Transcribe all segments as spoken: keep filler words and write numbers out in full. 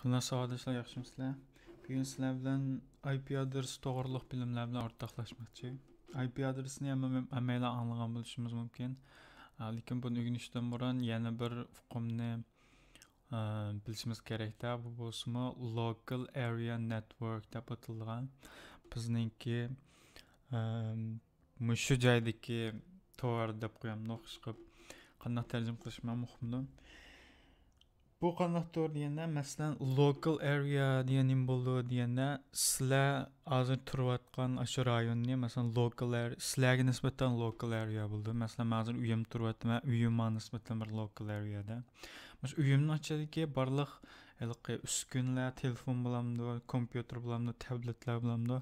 بۇنداق ساۋاقداشلار، ياخشىمۇسىلەر؟ بۈگۈن سىلەر بىلەن ئاي پى ئادرېسى توغرۇلۇق بىلىملەر بىلەن ئورتاقلاشماقچى. ئاي پى ئادرېسىنى ھەممە-، ھەممەيلەن ئاڭلىغان بولۇشىمىز مۇمكىن. ئا، لېكىن بۇنى ئۆگىنىشتىن بۇرۇن يەنە بىر ئۇقۇمنى، ئا، بىلىشىمىز كېرەكتە. بۇ بولسىمۇ Local Area Network دەپ ئاتىلىدىغان. بىزنىڭكى، ئەم، مۇشۇ جايدىكى تور دەپ قويامدۇق، ئىشقىلىپ قانداق تەرجىمە قىلىشىم مۇقىمدۇ. بۇ قانداق تور دېگەندە، مەسىلەن، local area دېگەن نېمە بولىدۇ دېگەندە، سىلەر ھازىر تۇرۇۋاتقان ئاشۇ رايوننى، مەسىلەن، local area، سىلەرگە نىسبەتەن local area بولىدۇ. مەسىلەن، مەن ھازىر ئۆيۈمدە تۇرۇۋاتىمەن، ئۆيۈم ماڭا نىسبەتەن بىر local area دە. مۇشۇ ئۆيۈمنىڭ ئىچىدىكى بارلىق ھېلىقى ئۈسكۈنىلەر، تېلېفون بولامدۇ، كومپيۇتېر بولامدۇ، تابلېتلار بولامدۇ،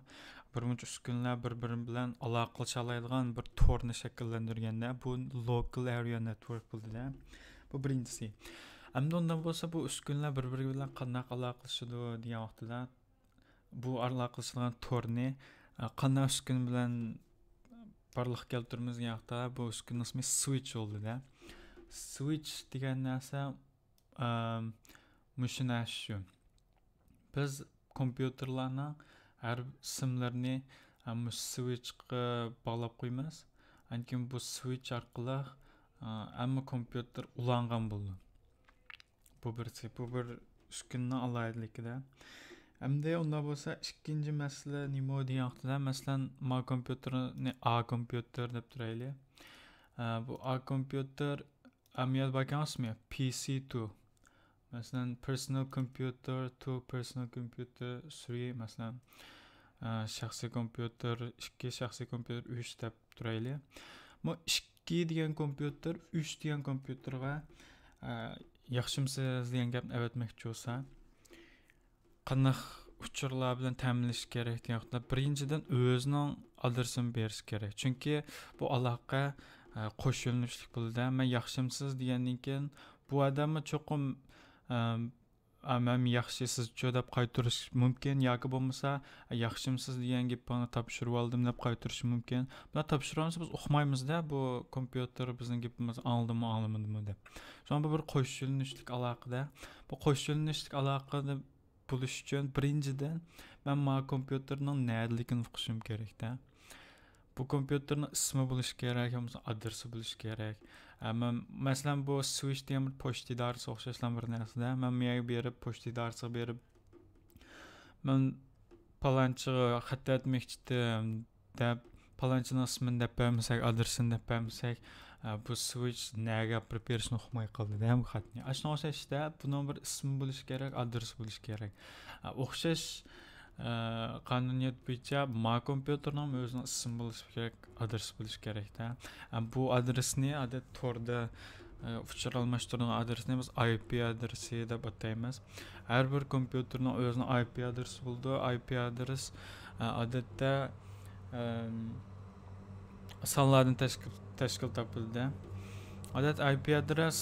بىرمۇنچە ئۈسكۈنىلەر بىر-بىرى بىلەن ئالاقىلىشالايدىغان بىر تورنى شەكىللەندۈرگەندە، بۇ local area network بولىدۇ-دە. بۇ بىرىنچىسى. ئەمدى ئۇنداق بولسا، بۇ ئۈسكۈنىلەر بىر-بىرى بىلەن قانداق ئالاقىلىشىدۇ دېگەن ۋاقتىدا، بۇ ئالاقىلىشىدىغان تورنى، ئە، قانداق ئۈسكۈنە بىلەن بارلىققا كەلتۈرىمىز دېگەن ۋاقىتتا، بۇ ئۈسكۈنىنىڭ ئىسمى سۋىچ بولىدۇ-دە. سۋىچ دېگەن نەرسە، ئەم، مۇشۇ نەرسە شۇ. بىز كومپيۇتېرلارنىڭ ھەر سىملىرىنى، ئە، مۇشۇ سۋىچقا باغلاپ قويىمىز. ئاندىن كېيىن بۇ سۋىچ ئارقىلىق، ئە، ھەممە كومپيۇتېر ئۇلانغان بولىدۇ. بۇ بىرسى، بۇ بىر ئۈسكۈنىنىڭ ئالاھىدىلىكىدە. ئەمدى ئۇنداق بولسا، ئىككىنچى مەسىلە نېمە دېگەن ۋاقتىدا، مەسىلەن، ما كومپيۇتېرنى ئا كومپيۇتېر دەپ تۇرايلى. ئە، بۇ ئا كومپيۇتېر، ئە، مۇ يەردە باركەن ئىسمى، پى سى تۇ. مەسىلەن، personal computer، two personal computer، three، مەسىلەن، ئە، شەخسىي كومپيۇتېر ئىككى، شەخسىي كومپيۇتېر ئۈچ دەپ تۇرايلى. بۇ ئىككى دېگەن كومپيۇتېر ئۈچ دېگەن كومپيۇتېرغا، ئە، ياخشىمۇسىز دېگەن گەپنى ئەۋەتمەكچى بولسا، قانداق ئۇچۇرلار بىلەن تەمىنلىشى كېرەك دېگەن ۋاقىتتا، بىرىنچىدىن، ئۆزىنىڭ ئادرېسىنى بېرىشى كېرەك. چۈنكى بۇ ئالاقە، ئە، قوش يۆنىلىشلىك بولىدۇ. مەن ياخشىمسىز دېگەندىن كېيىن، بۇ ئادەممۇ چوقۇم، ئە، ئە، مەن ياخشى، سىزچۇ دەپ قايتۇرۇش مۇمكىن، ياكى بولمىسا، ياخشىمسىز دېگەن گېپىڭنى تاپشۇرۇۋالدىم دەپ قايتۇرۇشى مۇمكىن. بۇنداق تاپشۇرۇۋالمىسا، بىز ئۇقمايمىزدە، بۇ كومپيۇتېر بىزنىڭ گېپىمىزنى ئاڭلىدىمۇ، ئاڭلىمىدىمۇ دەپ. شۇڭا بۇ بىر قوش يۆنىلىشلىك ئالاقىدە. بۇ قوش يۆنىلىشلىك ئالاقىدە بولۇش ئۈچۈن، بىرىنچىدىن، مەن ما كومپيۇتېرنىڭ نەدىلىكىنى ئۇقۇشۇم كېرەكتە. بۇ كومپيۇتېرنىڭ ئىسمى بولۇشى كېرەك، يا بولمىسا ئادرېسى بولۇشى كېرەك. ئە، مەن، مەسىلەن، بۇ سۋىچ دېگەن بىر پوچتا ئىدارىسىگە ئوخشاشلا بىر نەرسىدە. مەن بۇ يەرگە بېرىپ، پوچتا ئىدارىسىغا بېرىپ، مەن پالانچىغا خەت ئەۋەتمەكچىدىم دەپ، پالانچىنىڭ ئىسمىنى دەپ بەرمىسەك، ئادرېسىنى دەپ بەرمىسەك، ئە، بۇ سۋىچ نەگە ئاپىرىپ بېرىشنى ئۇقماي قالدى-دە بۇ خەتنى. ئاشۇنىڭغا ئوخشاش ئىشتا، بۇنىڭ بىر ئىسمى بولۇشى كېرەك، ئادرېسى بولۇشى كېرەك. ئە، ئوخشاش، ئە، قانۇنىيەت بويىچە ما كومپيۇتېرنىڭمۇ ئۆزىنىڭ ئىسمى بولۇشى كېرەك، ئادرېسى بولۇشى كېرەكتە. ئە، بۇ ئادرېسنى ئادەتتە توردا، ئە، ئۇچۇر ئالماشتۇرىدىغان ئادرېسنى بىز ئاي پى ئادرېسى دەپ ئاتايمىز. ھەر بىر كومپيۇتېرنىڭ ئۆزىنىڭ ئاي پى ئادرېسى بولىدۇ. ئاي پى ئادرېس، ئە، ئادەتتە، ئەم، سانلاردىن تەشكىل، تەشكىل تاپىدۇ. ئادەتتە ئاي پى ئادرېس،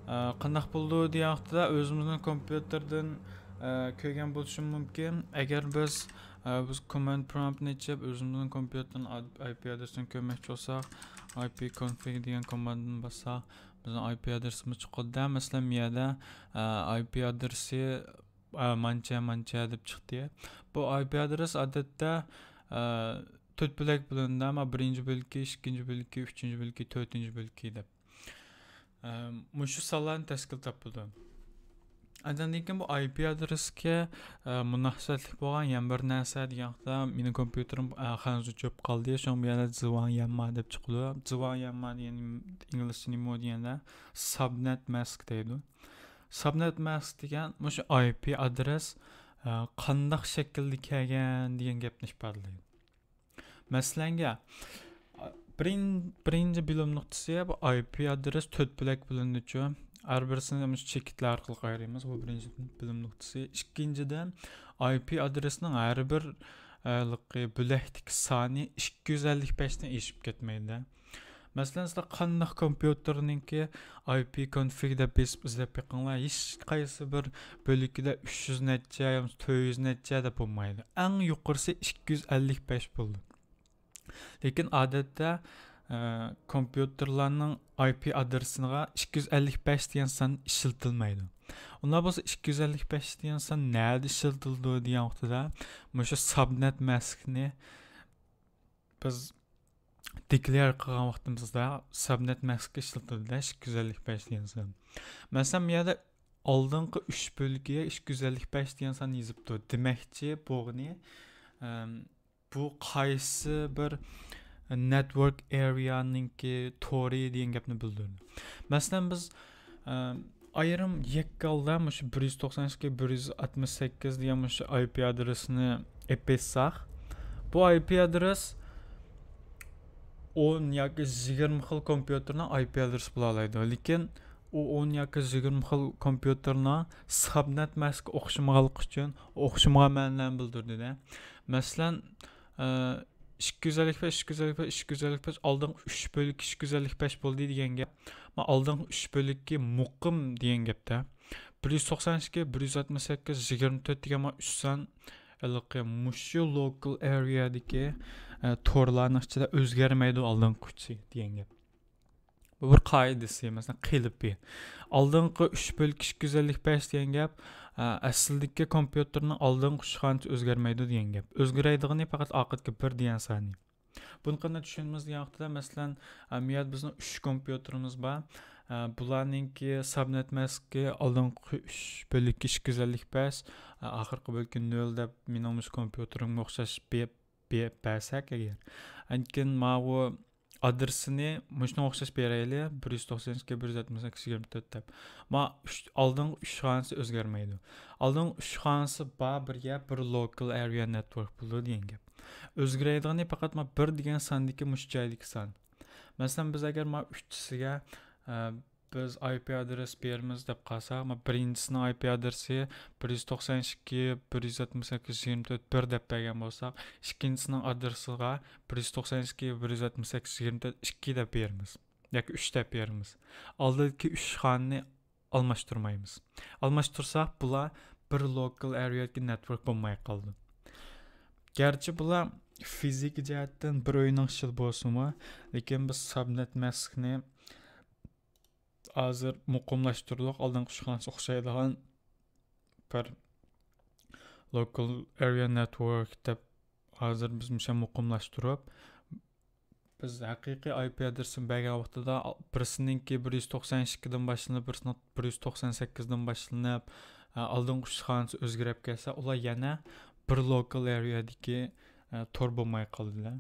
ئە، قانداق بولىدۇ دېگەن ۋاقتىدا، ئۆزىمىزنىڭ كومپيۇتېردىن، ئە، كۆرگەن بولۇشىمۇ مۇمكىن. ئەگەر بىز، ئە، بىز كوماند پرومپتنى ئېچىپ، ئۆزىمىزنىڭ كومپيۇتېرنىڭ ئاد-، ئاي پى ئادرېسىنى كۆرمەكچى بولساق، ئاي پى كونفىگ دېگەن كوماندىنى باسساق، بىزنىڭ ئاي پى ئادرېسىمىز چىقىدۇ. مەسىلەن، بۇ يەردە، ئە، ئاي پى ئادرېسى، ئە، مانچە، مانچە دەپ چىقتى. بۇ ئاي پى ئادرېس ئادەتتە، ئە، تۆت بۆلەك بۆلۈنىدۇ، ئەمما بىرىنچى بۆلىكى، ئىككىنچى بۆلىكى، ئۈچىنچى بۆلىكى، تۆتىنچى بۆلىكى دەپ. ئە، مۇشۇ سانلارنى تەشكىل تاپىدۇ. ئاندىن كېيىن بۇ ئاي پى ئادرېسكە، ئە، مۇناسىۋەتلىك بولغان يەنە بىر نەرسە دېگەن ۋاقىتتا، مېنىڭ كومپيۇتېرىم، ئە، خەنزۇ چۆپ قالدى، شۇڭا بۇ يەردە زىۋاڭ يەنما دەپ چىقىدۇ. زىۋاڭ يەنما دېگەن ئىنگلىزچە نېمە دېگەندە، سابنەت ماسك دەيدۇ. سابنەت ماسك دېگەن مۇشۇ ئاي پى ئادرېس، ئە، قانداق شەكىلدە كەلگەن دېگەن گەپنى ئىپادىلەيدۇ. مەسىلەنگە، بىرىن-، بىرىنچى بىلىم نۇقتىسى، بۇ ئاي پى ئادرېس تۆت بۆلەك بۆلۈنىدۇچۇ. ھەر بىرسىنى مۇشۇ چېكىتلەر ئارقىلىق ئايرىيمىز. بۇ بىرىنچى بىلىم نۇقتىسى. ئىككىنچىدىن، ئاي پى ئادرېسنىڭ ھەر بىر، ئە، ھېلىقى بۆلەكتىكى سانى ئىككى يۈز ئەللىك بەشتىن ئېشىپ كەتمەيدۇ. مەسىلەن، سىلەر قانداق كومپيۇتېرنىڭكى ئاي پى كونفىگ دەپ بېسىپ ئىزدەپ بېقىڭلار، ھېچ قايسى بىر بۆلىكىدە ئۈچ يۈز نەچچە يا تۆت يۈز نەچچە دەپ بولمايدۇ. ئەڭ يۇقىرىسى ئىككى يۈز ئەللىك بەش بولىدۇ. لېكىن ئادەتتە، ئە، كومپيۇتېرلارنىڭ ئاي پى ئادرېسىغا ئىككى يۈز ئەللىك بەش دېگەن سان ئىشلىتىلمەيدۇ. ئۇنداق بولسا ئىككى يۈز ئەللىك بەش دېگەن سان نەدە ئىشلىتىلىدۇ دېگەن ۋاقتىدا، مۇشۇ سابنەت ماسكنى بىز دېكلېر قىلغان ۋاقتىمىزدا سابنەت ماسكا ئىشلىتىلدى، ئىككى يۈز ئەللىك بەش دېگەن سان. مەسىلەن، بۇ يەردە ئالدىنقى ئۈچ بۆلىكىگە ئىككى يۈز ئەللىك بەش دېگەن سان يېزىپتۇ. دېمەكچى بولغىنى، ئەم، بۇ قايسى بىر network area نىڭكى تورى دېگەن گەپنى بىلدۈرىدۇ. مەسىلەن، بىز، ئەم، ئايرىم يەككە ھالدا مۇشۇ بىر يۈز توقسان ئىككى، بىر يۈز ئاتمىش سەككىز دېگەن مۇشۇ I P ئادرېسىنى ئېلىپ ئېيتساق، بۇ I P ئادرېس ئون ياكى يىگىرمە خىل كومپيۇتېرنىڭ I P ئادرېسى بولالايدۇ. لېكىن ئۇ ئون ياكى يىگىرمە خىل كومپيۇتېرنىڭ سابنەت ماسكا ئوخشىمىغانلىقى ئۈچۈن ئوخشىمىغان مەنىلەرنى بىلدۈرىدۇ. مەسىلەن، ئىككى يۈز ئەللىك بەش، ئىككى يۈز ئەللىك بەش، ئىككى يۈز ئەللىك بەش، ئالدىنقى ئۈچ بۆلۈك ئىككى يۈز ئەللىك بەش بولدى دېگەن گەپ. ما ئالدىنقى ئۈچ بۆلۈكى مۇقىم دېگەن گەپتە. بىر يۈز توقسان ئىككى، بىر يۈز ئاتمىش سەككىز، يىگىرمە تۆت دېگەن ما ئۈچ سان ھېلىقى مۇشۇ local area دىكى، ئە، تورلارنىڭ ئىچىدە ئۆزگەرمەيدۇ ئالدىنقى ئۈچى دېگەن گەپ. بۇ بىر قائىدىسى، مەسىلەن، قېلىپى. ئالدىنقى ئۈچ بۆلۈك ئىككى يۈز ئەللىك بەش دېگەن گەپ، ئە، ئەسلىدىكى كومپيۇتېرنىڭ ئالدىنقى ئۈچ خانىسى ئۆزگەرمەيدۇ دېگەن گەپ. ئۆزگىرەيدىغىنى پەقەت ئارقىدىكى بىر دېگەن سانى. بۇنى قانداق چۈشىنىمىز دېگەن ۋاقىتتا، مەسىلەن، ئە، مىياد بىزنىڭ ئۈچ كومپيۇتېرىمىز بار. ئە، بۇلارنىڭكى سابنەت ماسكى ئالدىنقى ئۈچ بۆلۈكى ئىككى يۈز ئەللىك بەش، ئە، ئاخىرقى بۆلۈكى نۆل دەپ مېنىڭ مۇشۇ كومپيۇتېرىمغا ئوخشاش بېرىپ، بېرىپ بەرسەك ئەگەر. ئاندىن كېيىن ماۋۇ ئادرېسىنى مۇشۇنىڭغا ئوخشاش بېرەيلى، بىر يۈز توقسان ئىككى، بىر يۈز ئاتمىش سەككىز، يىگىرمە تۆت دەپ. ما ئۈچ، ئالدىنقى ئۈچ خانىسى ئۆزگەرمەيدۇ. ئالدىنقى ئۈچ خانىسى بار بىر گەپ، بىر local area network بولىدۇ دېگەن گەپ. ئۆزگىرەيدىغىنى پەقەت ما بىر دېگەن ساندىكى مۇشۇ جايدىكى سان. مەسىلەن، بىز ئەگەر ما ئۈچىسىگە، ئە، بىز I P ئادرېس بېرىمىز دەپ قالساق، ما بىرىنچىسىنىڭ I P ئادرېسى بىر يۈز توقسان ئىككى، بىر يۈز ئاتمىش سەككىز، يىگىرمە تۆت، بىر دەپ بەرگەن بولساق، ئىككىنچىسىنىڭ ئادرېسىغا بىر يۈز توقسان ئىككى، بىر يۈز ئاتمىش سەككىز، يىگىرمە تۆت، ئىككى دەپ بېرىمىز ياكى ئۈچ دەپ بېرىمىز. ئالدىدىكى ئۈچ خانىنى ئالماشتۇرمايمىز. ئالماشتۇرساق، بۇلار بىر local area دىكى network بولماي قالىدۇ. گەرچە بۇلار فىزىكا جەھەتتىن بىر ئۆينىڭ ئىچىدە بولسىمۇ، لېكىن بىز سابنەت ماسكنى ھازىر مۇقىملاشتۇردۇق. ئالدىنقى ئۈچ خانىسى ئوخشايدىغان بىر local area network دەپ ھازىر بىز مۇشۇ مۇقىملاشتۇرۇپ، بىز ھەقىقىي I P ئادرېسىنى بەرگەن ۋاقتىدا، بىرسىنىڭكى بىر يۈز توقسان ئىككىدىن باشلىنىپ، بىرسىنىڭ بىر يۈز توقسان سەككىزدىن باشلىنىپ، ئالدىنقى ئۈچ خانىسى ئۆزگىرىپ كەتسە، ئۇلار يەنە بىر local area دىكى تور بولماي قالىدۇ.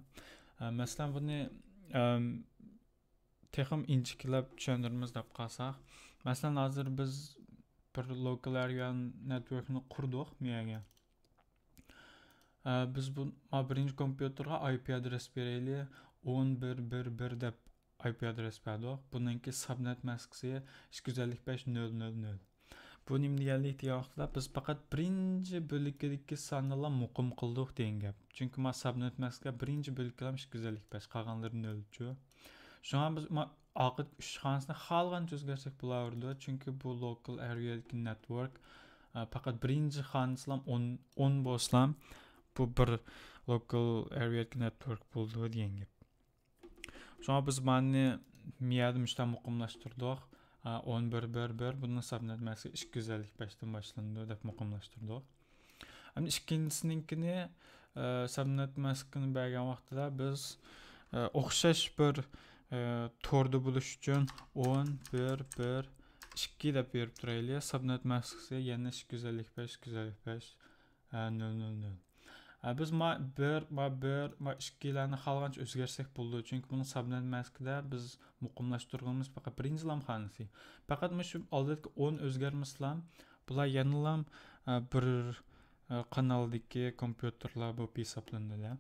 مەسىلەن، بۇنى، ئەم، تېخىمۇ ئىنچىكىلەپ چۈشەندۈرىمىز دەپ قالساق، مەسىلەن، ھازىر بىز بىر local area network نى قۇردۇق مۇ يەرگە. ئە، بىز بۇ، ما بىرىنچى كومپيۇتېرغا I P ئادرېس بېرەيلى، ئون بىر بىر بىر دەپ I P ئادرېس بەردۇق. بۇنىڭكى سابنەت ماسكىسى ئىككى يۈز ئەللىك بەش نۆل نۆل نۆل. بۇ نېمە دېگەنلىك دېگەن ۋاقىتتا، بىز پەقەت بىرىنچى بۆلىكىدىكى ساننىلا مۇقىم قىلدۇق دېگەن گەپ. چۈنكى ما سابنەت ماسكا بىرىنچى بۆلىكى بىلەن ئىككى يۈز ئەللىك بەش، قالغانلىرى نۆلچۇ. شۇڭا بىز ما ئارقىدىكى ئۈچ خانىسىنى خالىغانچە ئۆزگەرتسەك بولاۋېرىدۇ. چۈنكى بۇ local area دىكى network، ئە، پەقەت بىرىنچى خانىسىلا ئون، ئون بولسىلا، بۇ بىر local area دىكى network بولىدۇ دېگەن گەپ. شۇڭا بىز مانى مىيەدە مۇشۇنداق مۇقىملاشتۇردۇق. ئە، ئون بىر بىر بىر، بۇنىڭ سابنەت ماسكىسى ئىككى يۈز ئەللىك بەشتىن باشلىنىدۇ دەپ مۇقىملاشتۇردۇق. ئەمدى ئىككىنچىسىنىڭكىنى، ئە، سابنەت ماسكىنى بەرگەن ۋاقتىدا بىز، ئە، ئوخشاش بىر، ئە، توردا بولۇش ئۈچۈن ئون بىر بىر ئىككى دەپ بېرىپ تۇرايلى. سابنەت ماسكىسى يەنە ئىككى يۈز ئەللىك بەش، ئىككى يۈز ئەللىك بەش، ئە، نۆل نۆل نۆل. ئە، بىز ما بىر، ما بىر، ما ئىككىلەرنى خالىغانچە ئۆزگەرتسەك بولىدۇ. چۈنكى بۇنىڭ سابنەت ماسكىدا بىز مۇقىملاشتۇرغىنىمىز پەقەت بىرىنچى لام خانىسى. پەقەت مۇشۇ ئالدىدىكى ئون ئۆزگەرمىسىلا، بۇلار يەنىلام، ئە، بىر، ئە، قانالدىكى كومپيۇتېرلار بولۇپ ھېسابلىنىدۇ.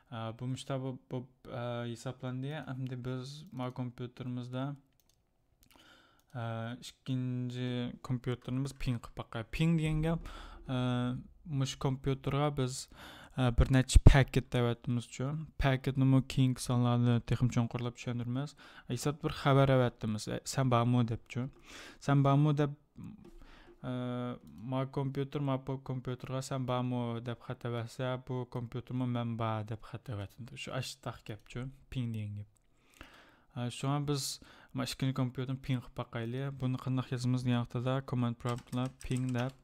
ئە، بۇ مۇشتا بۇ، بۇ، ئە، ھېسابلاندى. ئەمدى بىز ما كومپيۇتېرىمىزدا، ئە، ئىككىنچى كومپيۇتېرنى بىز پىڭ قىلىپ باقايلى. پىڭ دېگەن گەپ، ئە، مۇشۇ كومپيۇتېرغا بىز، ئە، بىر نەچچە پاكېت دەۋەتتىمىزچۇ. پاكېتنىمۇ كېيىنكى سانلاردا تېخىمۇ چوڭقۇرلاپ چۈشەندۈرىمىز. ھېسابتا بىر خەۋەر ئەۋەتتىمىز. ئە، سەن بارمۇ دەپچۇ. سەن بارمۇ دەپ، ئە، ما كومپيۇتېر، ما پو-، كومپيۇتېرغا سەن بارمۇ دەپ خەت ئەۋەتسە، بۇ كومپيۇتېرمۇ مەن بار دەپ خەت ئەۋەتىدۇ. شۇ ئاشتاق گەپچۇ، پىڭ دېگەن گەپ. ئە، شۇڭا بىز ما ئىككىنچى كومپيۇتېرنى پىڭ قىلىپ باقايلى. بۇنى قانداق يازىمىز دېگەن ۋاقتىدا، كوماند پرومپتلا پىڭ دەپ.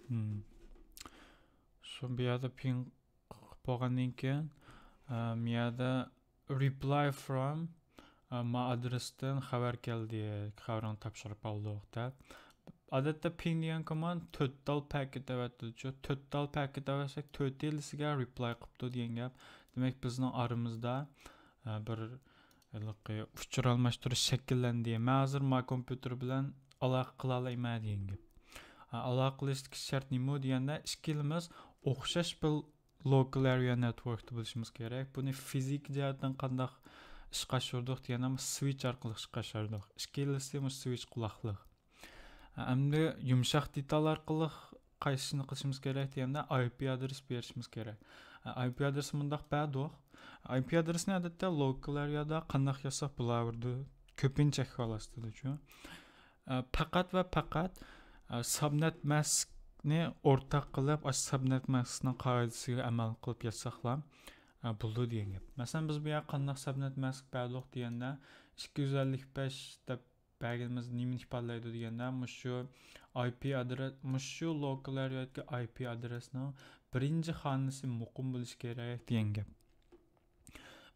Hmm. شۇ بۇ يەردە پىڭ قىلىپ بولغاندىن كېيىن، ئە، بۇ يەردە reply from، ئە، ما ئادرېستىن خەۋەر كەلدى، خەۋىرىڭنى تاپشۇرۇپ ئالدۇق دەپ. ئادەتتە پىڭ دېگەن كوماند تۆت تال پاكېت ئەۋەتىدۇچۇ. تۆت تال پاكېت ئەۋەتسەك، تۆتىلىسىگە reply قىپتۇ دېگەن گەپ. دېمەك، بىزنىڭ ئارىمىزدا، ئە، بىر ھېلىقى ئۇچۇر ئالماشتۇرۇش شەكىللەندى. مەن ھازىر ما كومپيۇتېر بىلەن ئالاقە قىلالايمەن دېگەن گەپ. ئە، ئالاقە قىلىشتىكى شەرت نېمە دېگەندە، ئىككىلىمىز ئوخشاش بىر local area networkتا بولۇشىمىز كېرەك. بۇنى فىزىكا جەھەتتىن قانداق ئىشقا ئاشۇردۇق دېگەندە، switch ئارقىلىق ئىشقا ئاشۇردۇق. ئىككىلىسى switch قۇلاقلىق. ئەمدى يۇمشاق دېتال ئارقىلىق قايسىنى قىلىشىمىز كېرەك دېگەندە، I P ئادرېس بېرىشىمىز كېرەك. I P ئادرېسى مۇنداق بەردۇق. I P ئادرېسىنى ئادەتتە local areaدا قانداق يازساق بولاۋېرىدۇ. كۆپىنچە ئەھۋال ئاستىدىچۇ. پەقەت ۋە پەقەت، ئە، سابنەت ماسكنى ئورتاق قىلىپ، ئاشۇ سابنەت ماسكنىڭ قائىدىسىگە ئەمەل قىلىپ يازساقلا، ئە، بولىدۇ دېگەن گەپ. مەسىلەن، بىز بۇ يەرگە قانداق سابنەت ماسك بەردۇق دېگەندە، ئىككى يۈز ئەللىك بەش دەپ بەرگىنىمىز نېمىنى ئىپادىلەيدۇ دېگەندە، مۇشۇ I P ئادرېس، مۇشۇ local areaدىكى I P ئادرېسنىڭ بىرىنچى خانىسى مۇقىم بولۇشى كېرەك دېگەن گەپ.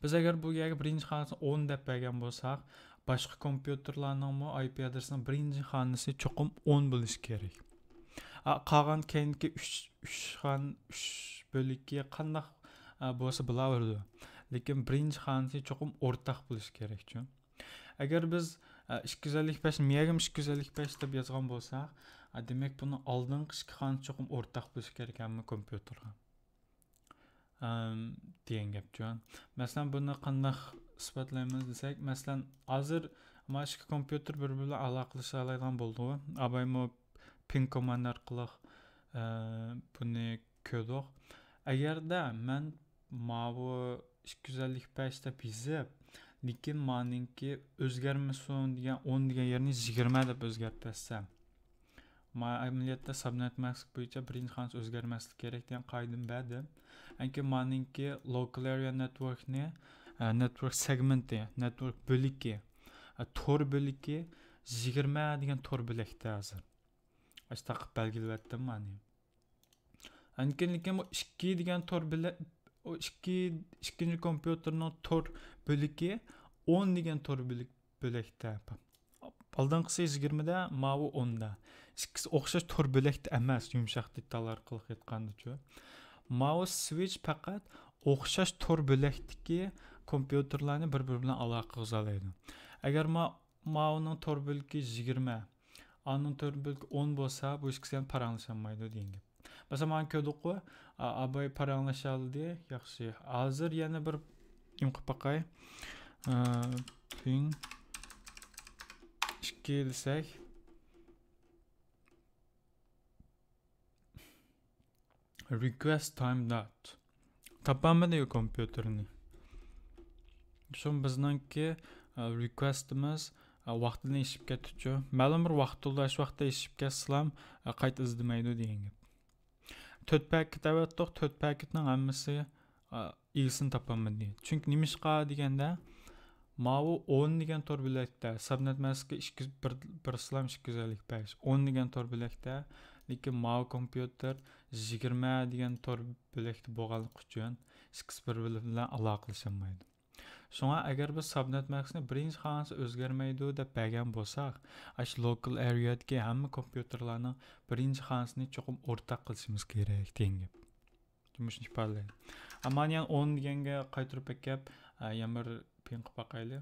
بىز ئەگەر بۇ يەرگە بىرىنچى خانىسىنى ئون دەپ بەرگەن بولساق، باشقا كومپيۇتېرلارنىڭمۇ I P ئادرېسىنىڭ بىرىنچى خانىسى چوقۇم ئون بولۇشى كېرەك. ئا، قالغان كەينىدىكى ئۈچ، ئۈچ خان، ئۈچ بۆلىكى قانداق، ئا، بولسا بولاۋېرىدۇ. لېكىن بىرىنچى خانىسى چوقۇم ئورتاق بولۇشى كېرەكچۇ. ئەگەر بىز، ئە، ئىككى يۈز ئەللىك بەش، مېيەگىم ئىككى يۈز ئەللىك بەش دەپ يازغان بولساق، ئە، دېمەك، بۇنىڭ ئالدىنقى ئىككى خانىسى چوقۇم ئورتاق بولۇشى كېرەك ھەممە كومپيۇتېرغا. ئەم، دېگەن گەپچۇ. مەسىلەن، بۇنى قانداق ئىسپاتلايمىز دېسەك، مەسىلەن، ھازىر مانا ئىككى كومپيۇتېر بىر-بىرى بىلەن ئالاقىلىشالايدىغان بولدى. ئابايمۇ پىڭ كوماند ئارقىلىق، ئە، بۇنى كۆردۇق. ئەگەردە مەن ماۋۇ ئىككى يۈز ئەللىك بەش دەپ يېزىپ، لېكىن مانىڭكى ئۆزگەرمىسۇن دېگەن ئون دېگەن يەرنى يىگىرمە دەپ ئۆزگەرتىۋەتسەم، ما ئەمەلىيەتتە سابنەت ماسك بويىچە بىرىنچى خانىسى ئۆزگەرمەسلىكى كېرەك دېگەن قائىدىنى بەردىم. ئەنكى مانىڭكى local area networkنى، ئە، network سېگمېنتى، network بۆلىكى، ئە، تور بۆلىكى يىگىرمە دېگەن تور بۆلەكتە ھازىر. ئاشتاق قىلىپ بەلگىلىۋەتتىم مانى. ئاندىن كېيىن، لېكىن بۇ ئىككى دېگەن تور بۆلە-، ئۇ ئىككى، ئىككىنچى كومپيۇتېرنىڭ تور بۆلىكى ئون دېگەن تور بۆلەك، بۆلەكتە. ئالدىنقىسى يىگىرمىدە، ماۋۇ ئوندا. ئىككىسى ئوخشاش تور بۆلەكتە ئەمەس، يۇمشاق دېتال ئارقىلىق ئېيتقاندىچۇ. ماۋۇ سۋىچ پەقەت ئوخشاش تور بۆلەكتىكى كومپيۇتېرلارنى بىر-بىرى بىلەن ئالاقە قىلغۇزالايدۇ. ئەگەر ما-، ماۋۇنىڭ تور بۆلىكى يىگىرمە، ئانىڭ تور بۆلىكى ئون بولسا، بۇ ئىككىسى ھەم پاراڭلىشالمايدۇ دېگەن گەپ. مەسىلەن، مانا كۆردۇققۇ، ئا-، ئاباي پاراڭلىشالدى. ياخشى. ھازىر يەنە بىر نېمە قىلىپ باقاي. ئا، پىڭ ئىككى دېسەك. Request time dot. تاپالمىدى كومپيۇتېرنى. شۇ بىزنىڭكى، ئا، رېكۋېستىمىز، ئا، ۋاقتىدىن ئېشىپ كەتتىچۇ. مەلۇم بىر ۋاقىت تولدى، شۇ ۋاقىتتا ئېشىپ كەتسىلام، ئا، قايتا ئىزدىمەيدۇ دېگەن گەپ. تۆت پاكېت ئەۋەتتۇق، تۆت پاكېتنىڭ ھەممىسى، ئا، ئىگىسىنى تاپالمىدى. چۈنكى نېمىشقا دېگەندە، ماۋۇ ئون دېگەن تور بۆلەكتە، سابنەت ماسكى ئىككى يۈز بىر، بىر سلام ئىككى يۈز ئەللىك بەش، ئون دېگەن تور بۆلەكتە، لېكىن ماۋۇ كومپيۇتېر يىگىرمە دېگەن تور بۆلەكتە بولغانلىقى ئۈچۈن ئىككىسى بىر-بىرى بىلەن ئالاقىلىشالمايدۇ. شۇڭا ئەگەر بىز سابنەت ماسكىنى بىرىنچى خانىسى ئۆزگەرمەيدۇ دەپ بەرگەن بولساق، ئاشۇ لوكال ئەرىيەدىكى ھەممە كومپيۇتېرلارنىڭ بىرىنچى خانىسىنى چوقۇم ئورتاق قىلىشىمىز كېرەك دېگەن گەپ. مۇشۇنى ئىپادىلەيدۇ. ئەمما يەنە ئون دېگەنگە قايتۇرۇپ ئەكەپ، ئە، يەنە بىر پىڭ قىلىپ باقايلى.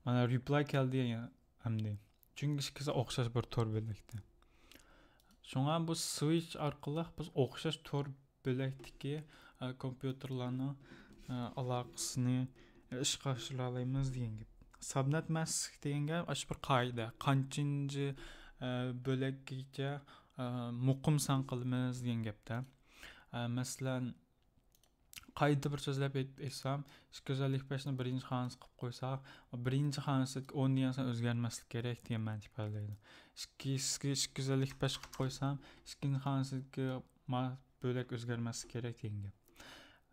مانا رېپلاي كەلدى يەنە ئەمدى. چۈنكى ئىككىسى ئوخشاش بىر تور بۆلەكتە. شۇڭا بۇ سۋىچ ئارقىلىق بىز ئوخشاش تور بۆلەكتىكى، ئە، كومپيۇتېرلارنىڭ، ئە، ئالاقىسىنى، ئە، ئىشقا ئاشۇرالايمىز دېگەن گەپ. سابنەت ماسك دېگەن گەپ ئاشۇ بىر قائىدە. قانچىنچى، ئە، بۆلەككىچە، ئە، مۇقىم سان قىلىمىز دېگەن گەپتە. ئە، مەسىلەن، قايتا بىر سۆزلەپ ئېيتسام، ئىككى يۈز ئەللىك بەشنى بىرىنچى خانىسى قىلىپ قويساق، بىرىنچى خانىسىدىكى ئون دېگەن سان ئۆزگەرمەسلىك كېرەك دېگەن مەنىنى ئىپادىلەيدۇ. ئىككىسىگە ئىككى يۈز ئەللىك بەش قىلىپ قويسام، ئىككىنچى خانىسىدىكى ما بۆلەك ئۆزگەرمەسلىك كېرەك دېگەن گەپ.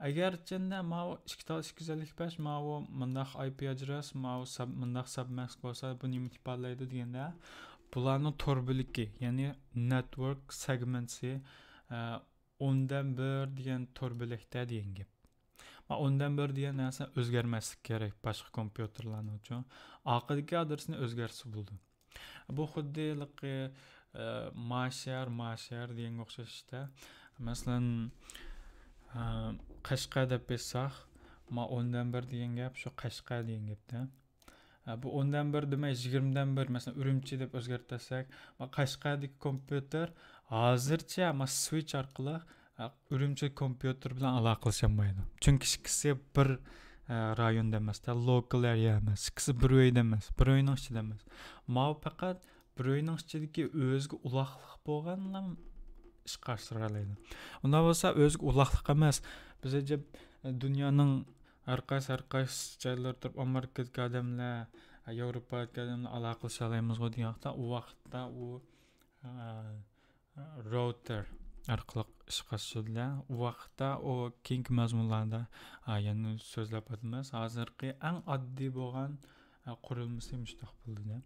ئەگەرچە ماۋۇ ئىككى تال ئىككى يۈز ئەللىك بەش، ماۋۇ مۇنداق ئاي پى ئادرېس، ماۋۇ ساب-، مۇنداق سابمەسك بولسا، بۇ نېمىنى ئىپادىلەيدۇ دېگەندە، بۇلارنىڭ تور بۆلىكى، يەنى نېتۋورك سېگمېنتسى، ئە، ئوندىن بىر دېگەن تور بۆلەكتە دېگەن گەپ. ما ئوندىن بىر دېگەن نەرسە ئۆزگەرمەسلىك كېرەك باشقا كومپيۇتېرلارنىڭ ئۈچۈن. ئارقىدىكى ئادرېسنى ئۆزگەرتسە بولىدۇ. بۇ خۇددى ھېلىقى، ئە، ما شەھەر، ما شەھەر دېگەنگە ئوخشاش ئىشتا. مەسىلەن، ئە، قەشقەر دەپ بېسساق، ما ئوندىن بىر دېگەن گەپ شۇ قەشقەر دېگەن گەپتە. ئە، بۇ ئوندىن بىر دېمەي، يىگىرمىدىن بىر، مەسىلەن، ئۈرۈمچى دەپ ئۆزگەرتسەك، ما قەشقەردىكى كومپيۇتېر ھازىرچە ما سۋىچ ئارقىلىق، ئە، ئۈرۈمچى كومپيۇتېر بىلەن ئالاقىلىشالمايدۇ. چۈنكى ئىككىسى بىر، ئە، رايوندا ئەمەستە، لوكال ئېرىيا ئەمەس، ئىككىسى بىر ئۆيدە ئەمەس، بىر ئۆينىڭ ئىچىدە ئەمەس. ماۋۇ پەقەت بىر ئۆينىڭ ئىچىدىكى ئۆزىگە ئۇلاقلىق بولغانلا ئىشقا ئاشۇرالايدۇ. ئۇنداق بولسا ئۆزىگە ئۇلاقلىق ئەمەس. بىز ئەجەب دۇنيانىڭ ھەر قايسى، ھەر قايسى جايلىرىدا تۇرۇپ، ئامېرىكىدىكى ئادەملەر، ياۋروپادىكى ئادەملەر ئالاقىلىشالايمىزغۇ دېگەن ۋاقىتتا، ئۇ ۋاقىتتا ئۇ، ئە، راۋتېر ئارقىلىق ئىشقا ئاشىدۇ. ئۇ ۋاقىتتا ئۇ كېيىنكى مەزمۇنلاردا، ئە، يەنە سۆزلەپ ئۆتىمىز. ھازىرقى ئەڭ ئاددىي بولغان، ئە، قۇرۇلمىسى مۇشۇنداق بولىدۇ.